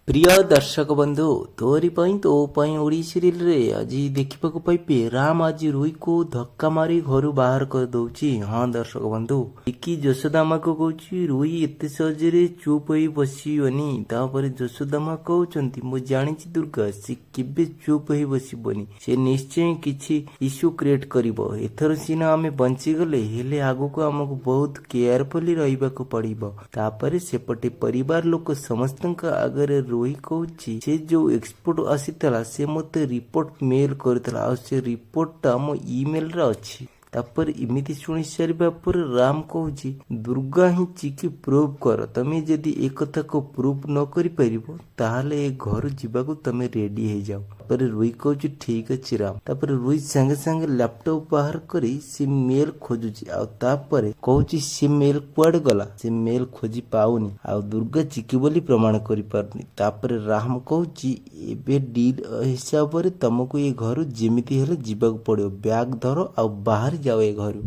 ପ୍ରିୟ ଦର୍ଶକ ବନ୍ଧୁ, ତୋରି ପାଇଁ ତୋ ପାଇଁ ଓଡ଼ିଆ ସିରିଏଲରେ ଆଜି ଦେଖିବାକୁ ପାଇବେ, ରାମ ଆଜି ରୁହିକୁ ଧକ୍କା ମାରି ଘରୁ ବାହାର କରିଦଉଛି। ହଁ ଦର୍ଶକ ବନ୍ଧୁ, ଟିକି ଯଶୋଦା ମାକୁ କହୁଛି, ରୁହି ଏତେ ସହଜରେ ଚୁପ୍ ହୋଇ ବସିବନି। ତାପରେ ଯଶୋଦା ମା କହୁଛନ୍ତି, ମୁଁ ଜାଣିଛି ଦୁର୍ଗା, ସେ କେବେ ଚୁପ୍ ହୋଇ ବସିବନି, ସେ ନିଶ୍ଚୟ କିଛି ଇସ୍ୟୁ କ୍ରିଏଟ୍ କରିବ। ଏଥର ସିନା ଆମେ ବଞ୍ଚିଗଲେ, ହେଲେ ଆଗକୁ ଆମକୁ ବହୁତ କେୟାରଫୁଲି ରହିବାକୁ ପଡ଼ିବ। ତାପରେ ସେପଟେ ପରିବାର ଲୋକ ସମସ୍ତଙ୍କ ଆଗରେ ରୁହି କହୁଛି, ସେ ଯୋଉ ଏକ୍ସପର୍ଟ ଆସିଥିଲା, ସେ ମୋତେ ରିପୋର୍ଟ ମେଲ୍ କରିଥିଲା ଆଉ ସେ ରିପୋର୍ଟଟା ମୋ ଇମେଲରେ ଅଛି। ତାପରେ ଏମିତି ଶୁଣି ସାରିବା ପରେ ରାମ କହୁଛି, ଦୁର୍ଗା ହିଁ ଚିକି, ପ୍ରୁଭ୍ କର। ତମେ ଯଦି ଏ କଥାକୁ ପ୍ରୁଭ୍ ନ କରିପାରିବ, ତାହେଲେ ଏ ଘରୁ ଯିବାକୁ ତମେ ରେଡି ହେଇଯାଅ। ତାପରେ ରୁହି କହୁଛି, ଠିକ ଅଛି ରାମ। ତାପରେ ରୁହି ସାଙ୍ଗେ ସାଙ୍ଗେ ଲାପଟପ୍ ବାହାର କରି ସେ ମେଲ୍ ଖୋଜୁଛି ଆଉ ତାପରେ କହୁଛି, ସେ ମେଲ୍ କୁଆଡେ ଗଲା? ସେ ମେଲ୍ ଖୋଜି ପାଉନି ଆଉ ଦୁର୍ଗା ଚିକି ବୋଲି ପ୍ରମାଣ କରିପାରୁନି। ତାପରେ ରାମ କହୁଛି, ଏବେ ଡିଲ୍ ହିସାବରେ ତମକୁ ଏ ଘରୁ ଯେମିତି ହେଲେ ଯିବାକୁ ପଡିବ। ବ୍ୟାଗ ଧର ଆଉ ବାହାରି ଯାଅ ଏ ଘରୁ।